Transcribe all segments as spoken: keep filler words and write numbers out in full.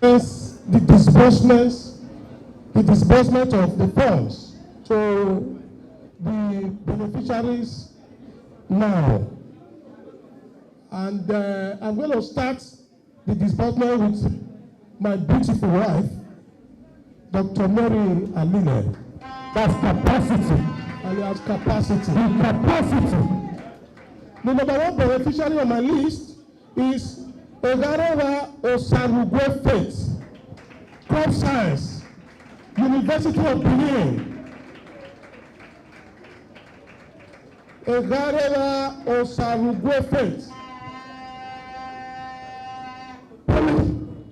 Hence, the disbursements, the disbursement of the funds to the beneficiaries now. And uh, I'm going to start the disbursement with my beautiful wife, Doctor Mary Alile. That's capacity. Alias capacity. The capacity. The number one beneficiary on my list is Ogarewa Osarugwe Faith, Crop Science, University of Benin. Ogarewa Osarugwe Faith. Promise,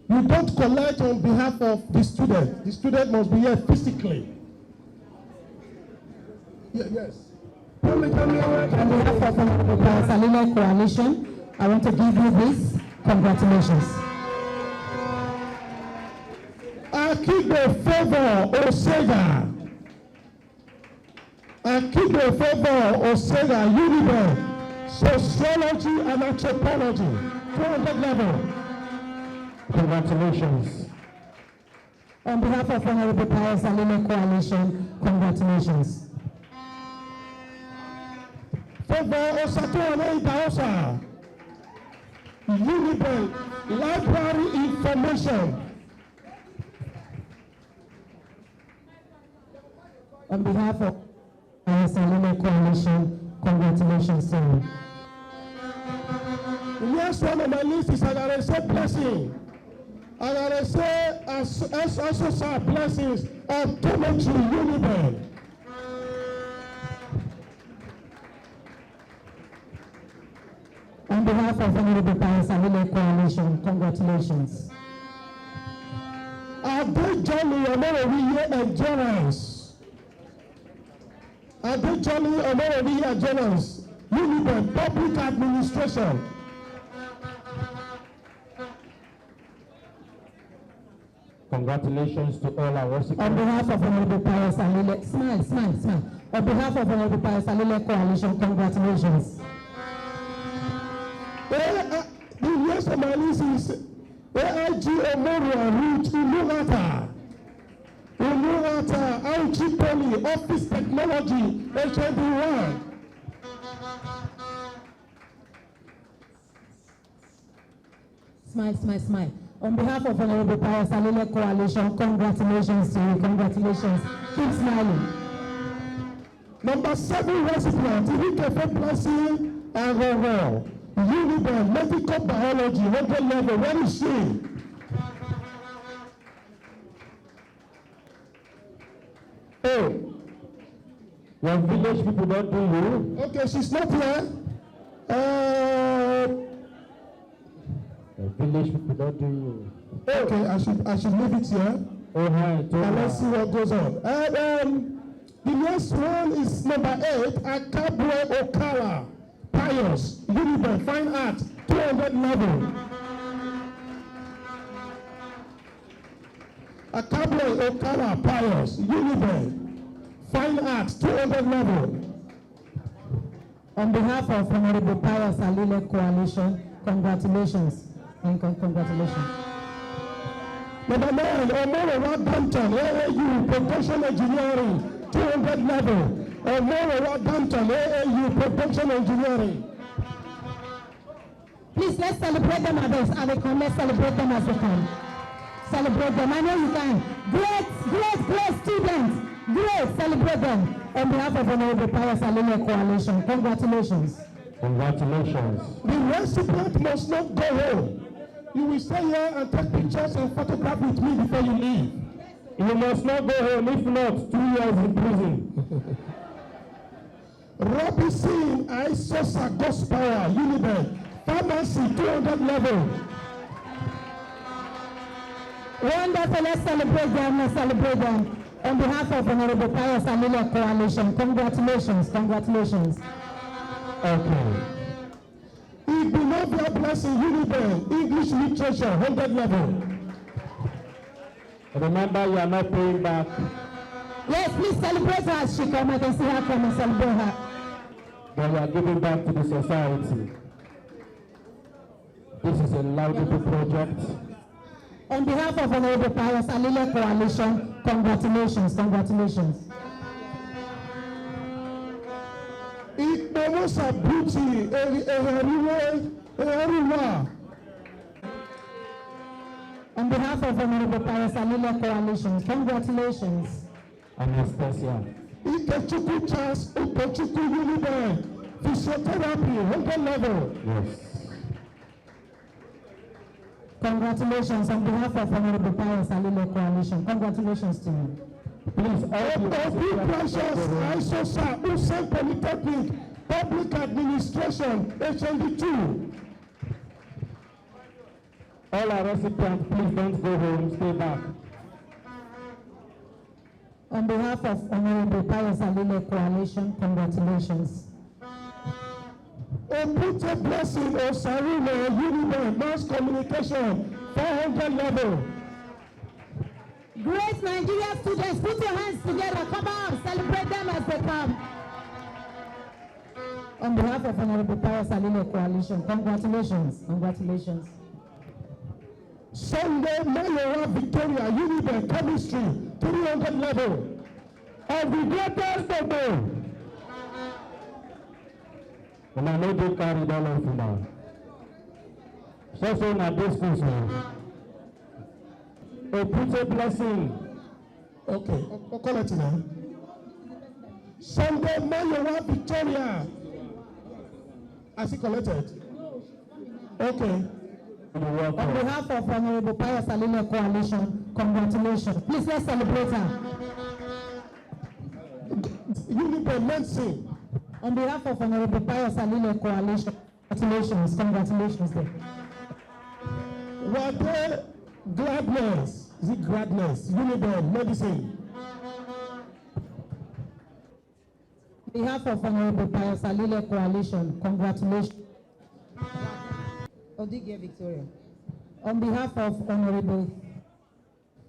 you don't collect on behalf of the student. The student must be here physically. Ye- yes. On behalf of the Salina Coalition, I want to give you this. Congratulations. Akigbo Favor Osega. Akigbo Favor Osega, Uniben, Sociology and Anthropology, two hundred level. Congratulations. On behalf of Honorable Pius Alile Coalition, congratulations. Favor Osatoole Idahosa, Uniben, Library Information. On behalf of Pius Alile Coalition, congratulations, sir. The next one on my list is Agarese Blessing. Agarese As- As- Asosa Blessings of Tomechi Uniben. On behalf of Honorable Pius Alile Coalition, congratulations. Adejoni Omorowiye Endurance. Adejoni Omorowiye Endurance, Uniben, Public Administration. Congratulations to all our recipients. On behalf of Honorable Pius Alile, smile, smile, smile. On behalf of Honorable Pius Alile Coalition, congratulations. Eh, uh, the next on my list is A I G Omorua Ruth Uluwata. Uluwata, Auchi Poly, Office Technology, H N D one. Smile, smile, smile. On behalf of Honorable Pius Alile Coalition, congratulations to you. Congratulations. Keep smiling. Number seven recipient, Irikefe Blessing Aroro, Uniben, Medical Biology, hundred level. Where is she? Oh, your village people don't do you. Okay, she's not here. Uh, Your village people don't do you. Okay, I should I should leave it here. Oh, hi, and let's see what goes on. Uh, um, the next one is number eight, Akabwe Okala, Pius, Uniben, Fine Art, two hundred level. Akabwe Okala Pius, Uniben, Fine Arts, two hundred level. On behalf of Honorable Pius Alile Coalition, congratulations. And con- congratulations. Number nine, Omoro Wadampton, A A U, Production Engineering, two hundred level. Omoro Wadampton, A A U, Production Engineering. Please, let's celebrate them as they, as they come. Let's celebrate them as they come. Celebrate them. I know you can. Great, great, great students. Great. Celebrate them. On behalf of Honorable Pius Alile Coalition, congratulations. Congratulations. The recipient must not go home. You will stay here and take pictures and photograph with me before you leave. You must not go home, if not, two years in prison. Robinson Aisosa Gospel Uniben, Pharmacy, two hundred level. Wonderful, let's celebrate them, let's celebrate them. On behalf of Honorable Pius Alile Coalition, congratulations, congratulations. Okay. Igbinovia Blessing Uniben, English Literature, hundred level. Remember, you are not paying back. Yes, please celebrate her as she come. I can see her come and celebrate her. But you are giving back to the society. This is a laudable project. On behalf of Honorable Pius Alile Coalition, congratulations, congratulations. Ikpomosa Buti, Eri- Eheriwe, Eheriwa. On behalf of Honorable Pius Alile Coalition, congratulations. Anastasia. Ikechukwu Charles Utochukwu Unibe, physiotherapy, hundred level. Yes. Congratulations on behalf of Honorable Pius Alile Coalition. Congratulations to you. Please, all the Obi Precious Aisosa, Usain Polytechnic, Public Administration, H N D two. All our recipients, please don't go home, stay back. On behalf of Honorable Pius Alile Coalition, congratulations. Opute Blessing Osarule, Unibe, Mass Communication, four hundred level. Great Nigeria students, put your hands together. Come on, celebrate them as they come. On behalf of Honorable Pius Alile Coalition, congratulations, congratulations. Sunday Mayowa Victoria, Unibe, Chemistry, three hundred level. Of the greatest of them. Una no dey carry that life now. So so na this school so. Opute Blessing. Okay, o- o- collect it now. Sunday Mayowa Victoria. Has he collected? Okay. On behalf of Honorable Pius Alile Coalition, congratulations. Please, let's celebrate her. Unibe Medicine. On behalf of Honorable Pius Alile Coalition, congratulations, congratulations there. Wade Gladness. Is it Gladness? Unibe Medicine. On behalf of Honorable Pius Alile Coalition, congratulations. Odige Victoria. On behalf of Honorable,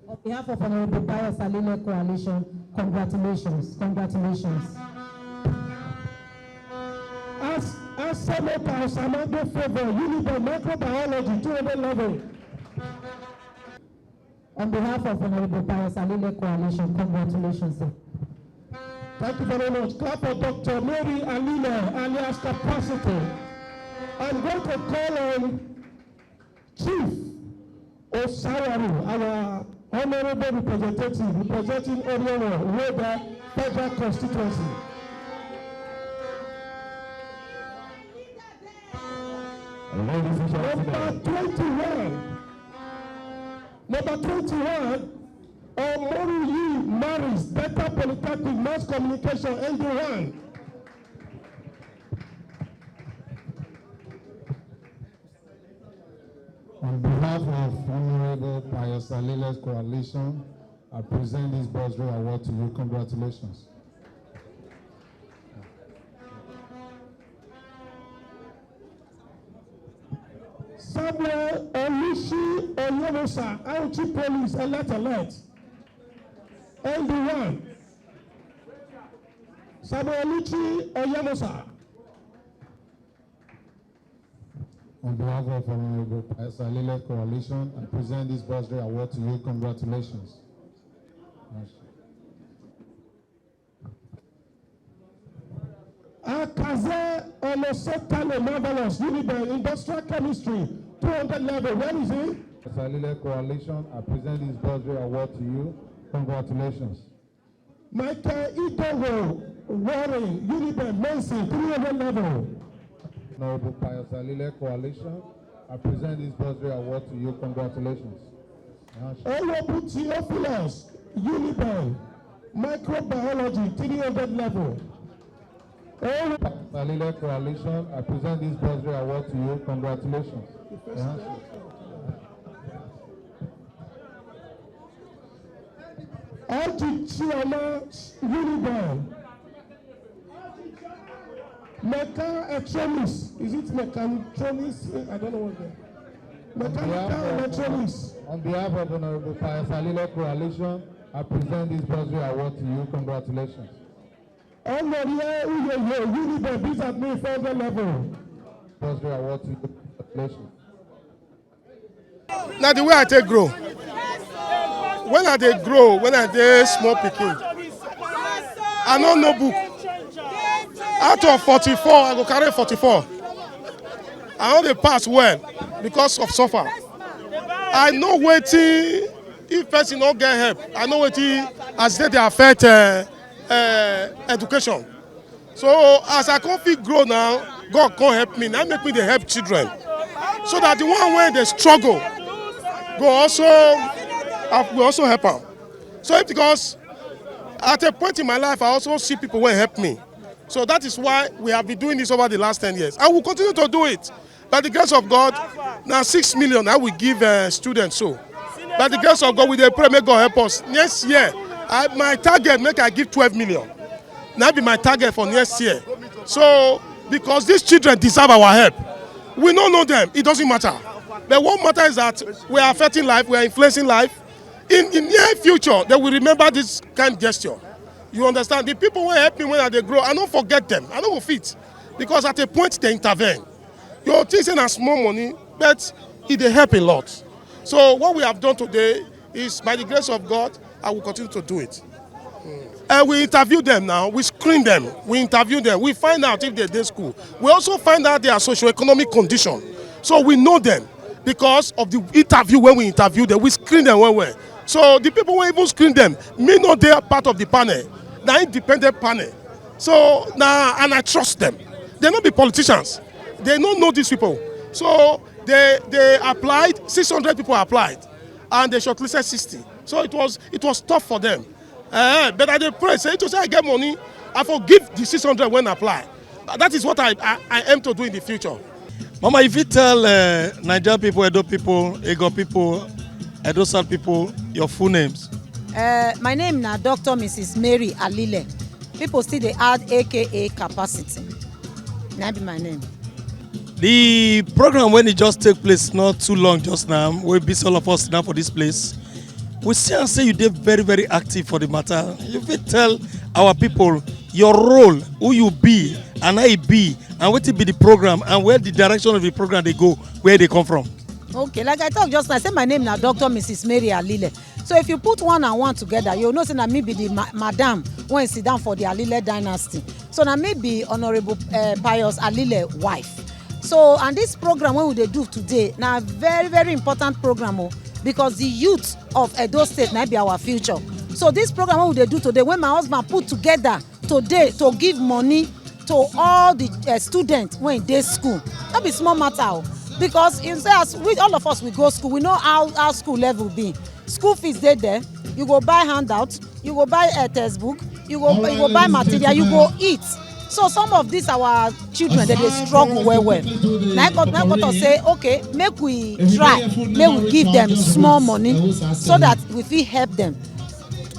on behalf of Honorable Pius Alile Coalition, congratulations, congratulations. As as Senator Osamagbe favor, Unibe Microbiology, two hundred level. On behalf of Honorable Pius Alile Coalition, congratulations, sir. Thank you very much. Clap for Doctor Mary Alile, alias Capacity. I'm going to call on Chief Osawaru, our honorable representative representing Oriowo Woda Federal Constituency. Ladies and Number gentlemen, twenty-one. Number twenty-one, Omoruyi Maris, Better Polytechnic, Mass Communication, N D one. On behalf of Honorable Pius Alile's Coalition, I present this bursary award to you. Congratulations. Samuel Olushi Oyemosa, Auchi Police, alert, alert. N D one. Samuel Olushi Oyemosa. On behalf of Honorable Pius Alile's Coalition, I present this bursary award to you. Congratulations. Akaze Onosotale Marvelous, Unibe, Industrial Chemistry, two hundred level. Where is he? Pius Alile Coalition, I present this bursary award to you. Congratulations. Michael Idogo Warren, Unibe, Medicine, three hundred level. Honorable Pius Alile Coalition, I present this bursary award to you. Congratulations. Ewobu Theophilus, Unibe, Microbiology, three hundred level. Ewobu Alile Coalition, I present this bursary award to you. Congratulations. Alhaji Chioma Unibe. Mechatronics. Is it mechatronics? I don't know what the mechanical electronics. On behalf of Honorable Pius Alile Coalition, I present this bursary award to you. Congratulations. Honorable Uyeye Unibe, please at me further level. Bursary award to you. Congratulations. Na the way I take grow. When I dey grow, when I dey small pikin, I no know book. Out of forty-four, I go carry forty-four. I no dey pass well because of suffer. I know wetin, if person no get help, I know wetin as e dey affect uh, uh, education. So as I come fit grow now, God come help me. Now make me dey help children, so that the one wey dey struggle go also, I go also help am. So if, because at a point in my life, I also see people wey help me. So that is why we have been doing this over the last ten years, and we continue to do it. By the grace of God, now six million I will give uh, students. So by the grace of God, we dey pray, make God help us. Next year, I, my target, make I give twelve million. That be my target for next year. So because these children deserve our help. We no know them, it doesn't matter. But what matters is that we are affecting life, we are influencing life. In the near future, they will remember this kind gesture. You understand? The people wey help me when I dey grow, I no forget them. I no go fit. Because at a point, they intervene. You think say na small money, but e dey help a lot. So what we have done today is, by the grace of God, I will continue to do it. Uh, we interview them now, we screen them, we interview them, we find out if they dey school. We also find out their socio-economic condition. So we know them because of the interview. When we interview them, we screen them well well. So the people wey even screen them, me no dey part of the panel, na independent panel. So na, and I trust them. They no be politicians. They no know these people. So they they applied, six hundred people applied, and they shortlisted sixty. So it was it was tough for them. Uh, but I dey pray say, to say I get money, I for give the six hundred when apply. That is what I, I, I aim to do in the future. Mama, if you tell uh, Nigerian people, Edo people, Ego people, Edo South people, your full names. Uh, my name na Doctor Missus Mary Alile. People still dey add A K A capacity. Na be my name. The program when it just take place not too long just now, we be all of us now for this place. We see and say you dey very very active for the matter. You fit tell our people your role, who you be, and how e be, and wetin be the program, and where the direction of the program dey go, where they come from. Okay, like I talk just now, I say my name na Doctor Missus Mary Alile. So if you put one and one together, you know say na me be the ma- madam when sit down for the Alile dynasty. So na me be Honorable uh, Pius Alile wife. So and this program wey we dey do today na very very important program o, because the youth of Edo State na be our future. So this program wey we dey do today, when my husband put together today to give money to all the uh, students wey dey school, no be small matter o, because you say as we all of us we go school, we know how how school level be. School fees dey there, you go buy handout, you go buy a textbook, you go you go buy material, you go eat. So some of these our children dem dey struggle well well. Na im come na im come talk say okay, make we try, make we give them small money so that we fit help them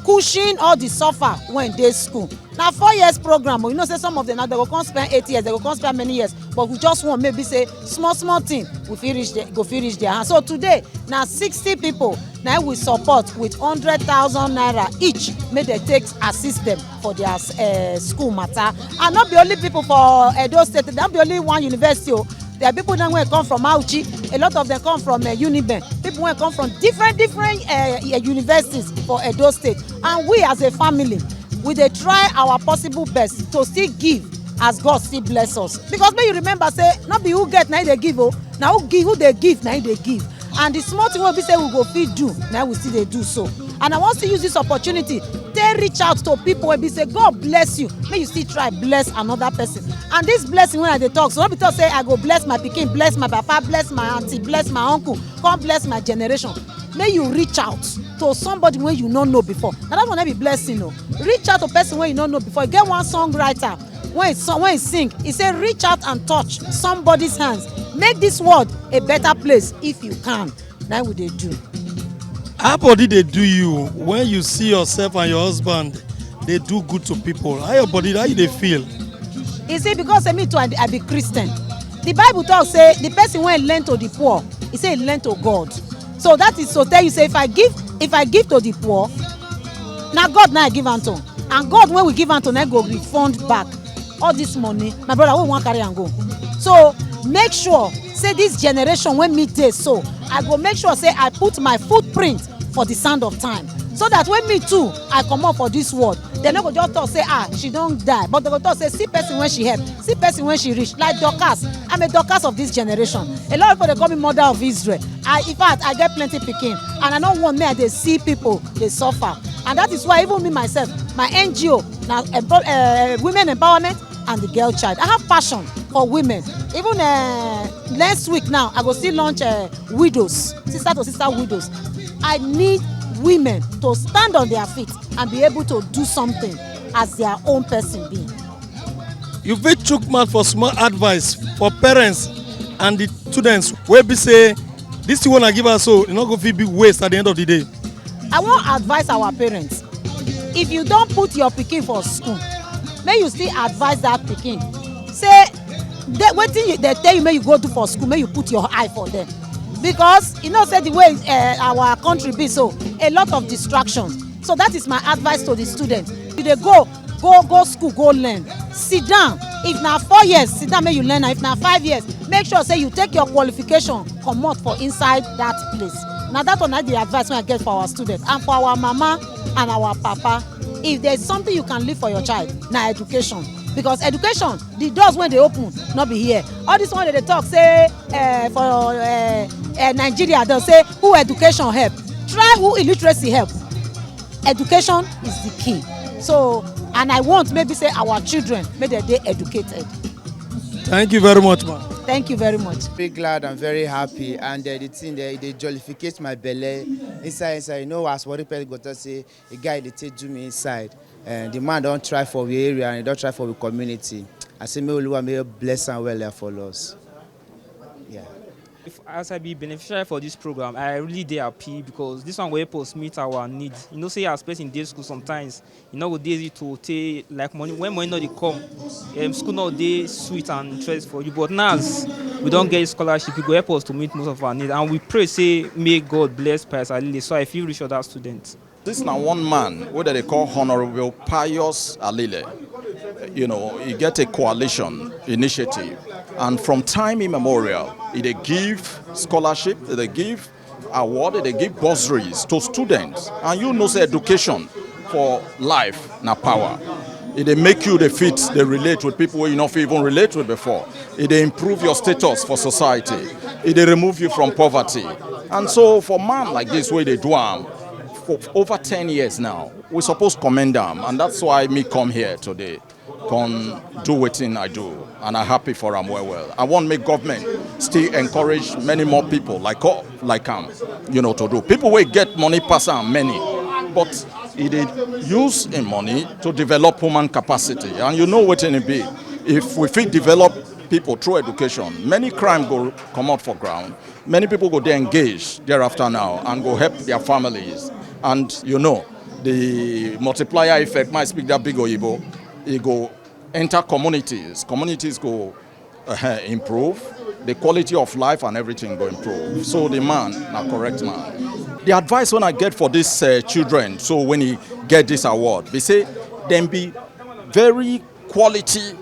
cushion all the suffer wey dey school. Na four years program o, you know say some of them na dem go come spend eight years, dem go come spend many years, but we just want maybe say small small thing we fit reach there, go fit reach their hand. So today na sixty people na im we support with hundred thousand naira each, make dem take assist them for their uh, school matter. And no be only people for Edo State, no be only one university o. There are people dem wey come from Auchi, a lot of them come from uh, Uniben, people wey come from different different uh, universities for Edo State, and we as a family we dey try our possible best to still give as God still bless us, because make you remember say no be who get na im dey give o, na who give, who dey give na im dey give. And the small thing wey be say we go fit do na we still dey do so. And I wan still use this opportunity take reach out to people wey be say God bless you, make you still try bless another person. And this blessing wey I dey talk so, no be talk say I go bless my pikin, bless my papa, bless my aunty, bless my uncle, come bless my generation. Make you reach out to somebody wey you no know before, na that one na be blessing o. Reach out to person wey you no know before. E get one songwriter wey song wey sing, e say reach out and touch somebody's hands, make this world a better place if you can. Na we dey do. How body dey do you when you see yourself and your husband dey do good to people? How your body, how you dey feel? You see, because say me too, I, I be Christian. The Bible talk say the person wey lend to the poor, he say he lend to God. So that is to tell you say if I give, if I give to the poor, na God na I give am to, and God wey we give am to na go refund back all this money. My brother, we wan carry am go. So make sure say this generation wey me dey so, I go make sure say I put my footprint for the sand of time, so that when me too I comot for this world, dem no go just talk say, "Ah, she don die," but dem go talk say, "See person wey she help, see person wey she reach." Like Dorcas, I'm a Dorcas of this generation. A lot of people dey call me mother of Israel. I, in fact, I get plenty pikin, and I no want make I dey see people dey suffer. And that is why even me myself, my N G O na empo- uh, women empowerment and the girl child. I have passion for women. Even uh, next week now, I go still launch uh, widows, sister to sister widows. I need women to stand on their feet and be able to do something as their own person being. You fit chook mouth for small advice for parents and the students wey be say this thing wey una give us so e no go fit be waste at the end of the day. I wan advise our parents, if you don put your pikin for school, make you still advise that pikin say, dey- wetin you dey tell you make you go do for school, make you put your eye for them, because you know say the way uh, our country be so, a lot of distractions. So that is my advice to the students. You dey go, go go school, go learn. Sit down. If na four years, sit down make you learn am. If na five years, make sure say you take your qualification comot for inside that place. Na that one na the advice wey I get for our students and for our mama and our papa. If there is something you can leave for your child, na education, because education, the doors wey dey open no be here. All this one wey dey talk say uh, for uh, uh, Nigeria, dem say who education help, try who illiteracy help. Education is the key. So, and I want maybe say our children make dem dey educated. Thank you very much, ma. Thank you very much. Very glad and very happy, and uh, the thing there, they jollificate my belly inside, inside. You know, as what people go to say, a guy they take do me inside, and the man don't try for the area and he don't try for the community. I say, may Oluwa may bless and well there for us. Yeah. If, as I be beneficiary for this program, I really dey happy because this one go help us meet our need. You know, say as person dey school sometimes, you know, go dey easy to take like money when money no dey come. Um, school no dey sweet and interest for you, but now as we don get scholarship, e go help us to meet most of our need, and we pray say may God bless Pius Alile so I fit reach other students. This na one man wey dem dey call Honourable Pius Alile. You know, he get a coalition initiative, and from time immemorial, he dey give scholarship, he dey give award, he dey give bursaries to students. And you know say education for life na power. E dey make you dey fit dey relate with people wey you no fit even relate with before. E dey improve your status for society. E dey remove you from poverty. And so for man like this wey dey do am for over ten years now, we suppose commend am, and that's why me come here today, come do wetin I do, and I happy for am well well. I want make government still encourage many more people like like am, you know, to do. People wey get money pass am many, but e dey use im money to develop human capacity, and you know wetin e be. If we fit develop people through education, many crime go comot for ground. Many people go dey engaged thereafter now and go help their families. And you know, the multiplier effect, might speak that big oyibo, e go enter communities. Communities go uh, improve. The quality of life and everything go improve. So the man na correct man. The advice wey I get for these uh, children, so when he get this award, be say dem be very quality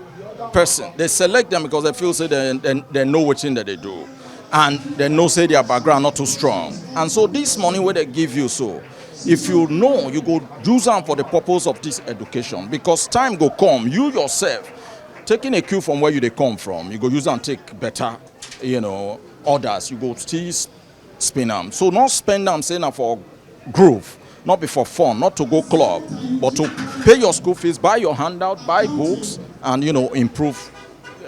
person. They select them because they feel say they, they, they know wetin dem dey do, and they know say their background not too strong. And so this money wey dem give you so, if you know, you go use am for the purpose of this education, because time go come, you yourself, taking a cue from where you dey come from, you go use am take better, you know, others. You go still spin am. So not spend am say na for groove, not be for fun, not to go club, but to pay your school fees, buy your handout, buy books, and, you know, improve,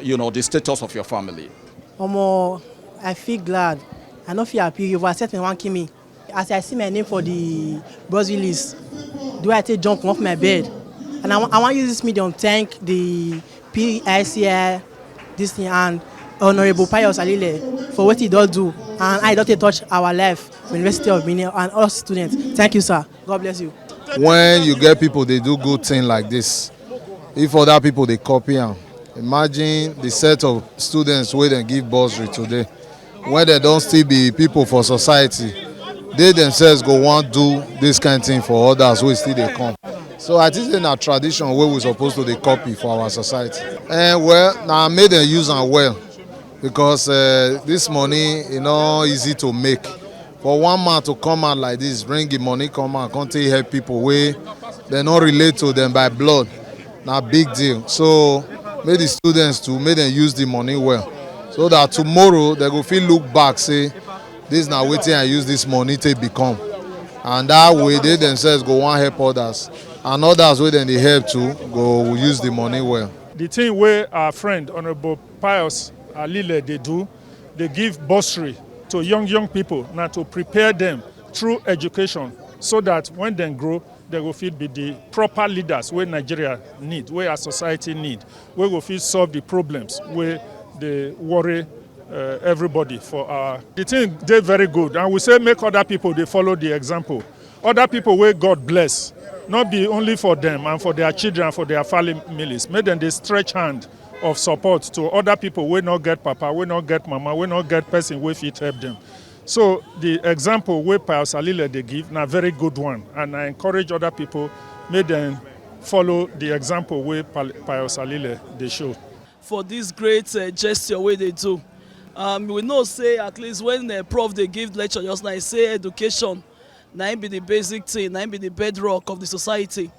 you know, the status of your family. Omo, I feel glad. I no feel happy. You accept me, wan kill me. As I see my name for the bursary list, do I take jump off my bed? And I, wa- I want use this medium thank the P I C I, this thing, and Honorable Pius Alile for what he does do, and I don't take touch our life, University of Benin, and all students. Thank you, sir. God bless you. When you get people they do good thing like this, if other people they copy am, imagine the set of students wey dem give bursary today, when dem don still be people for society, they themselves go wan do this kind thing for others wey still dey come. So I think say na tradition wey we suppose to dey copy for our society. Eh, well, na make dem use am well. because uh, this money e no easy to make. For one man to come out like this, bring the money come out, come take help people wey dem no relate to them by blood, na big deal. So make the students too, make dem use the money well, so that tomorrow dem go fit look back say this na wetin I use this money take become, and that way they themselves go wan help others, and others wey dem dey help too go use the money well. The thing wey our friend Honourable Pius Alile dey do, dey give bursary to young young people, na to prepare them through education, so that when dem grow, dem go fit be the proper leaders wey Nigeria need, wey our society need, wey go fit solve the problems wey dey worry uh, everybody for our. The thing dey very good, and we say make other people dey follow the example. Other people wey God bless, not be only for them and for their children, for their families, make dem dey stretch hand of support to other people wey no get papa, wey no get mama, wey no get person wey fit help them. So the example wey Pius Alile dey give na very good one, and I encourage other people make dem follow the example wey Pal- Pius Alile dey show. For this great uh, gesture wey dey do, um, we know say at least when uh, prof dey give lecture just now, e say education na im be the basic thing, na im be the bedrock of the society,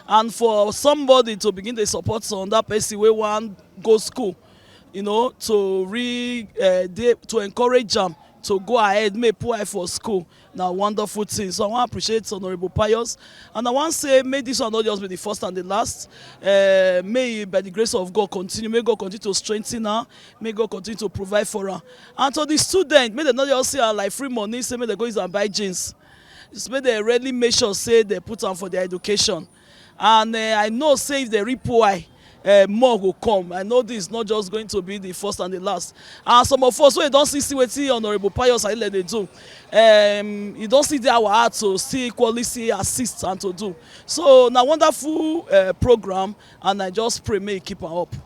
and for somebody to begin dey support another person wey wan go school, you know, to re uh, dey to encourage am to go ahead, make put eye for school, na wonderful thing. So I wan appreciate Honourable Pius, and I wan say make this one no just be the first and the last. Uh, may e, by the grace of God, continue. May God continue to strengthen her. May God continue to provide for her. And to the student, make dem no just see her like free money, say make dem go use am buy jeans. Just make dem really make sure say dem put am for their education. And uh, I know say if dem reap why, uh, more go come. I know this is not just going to be the first and the last. And some of us wey don see see wetin Honourable Pius Alile dey do, um, e don still dey our heart to still equally see assist and to do. So na wonderful uh, program, and I just pray make e keep am up.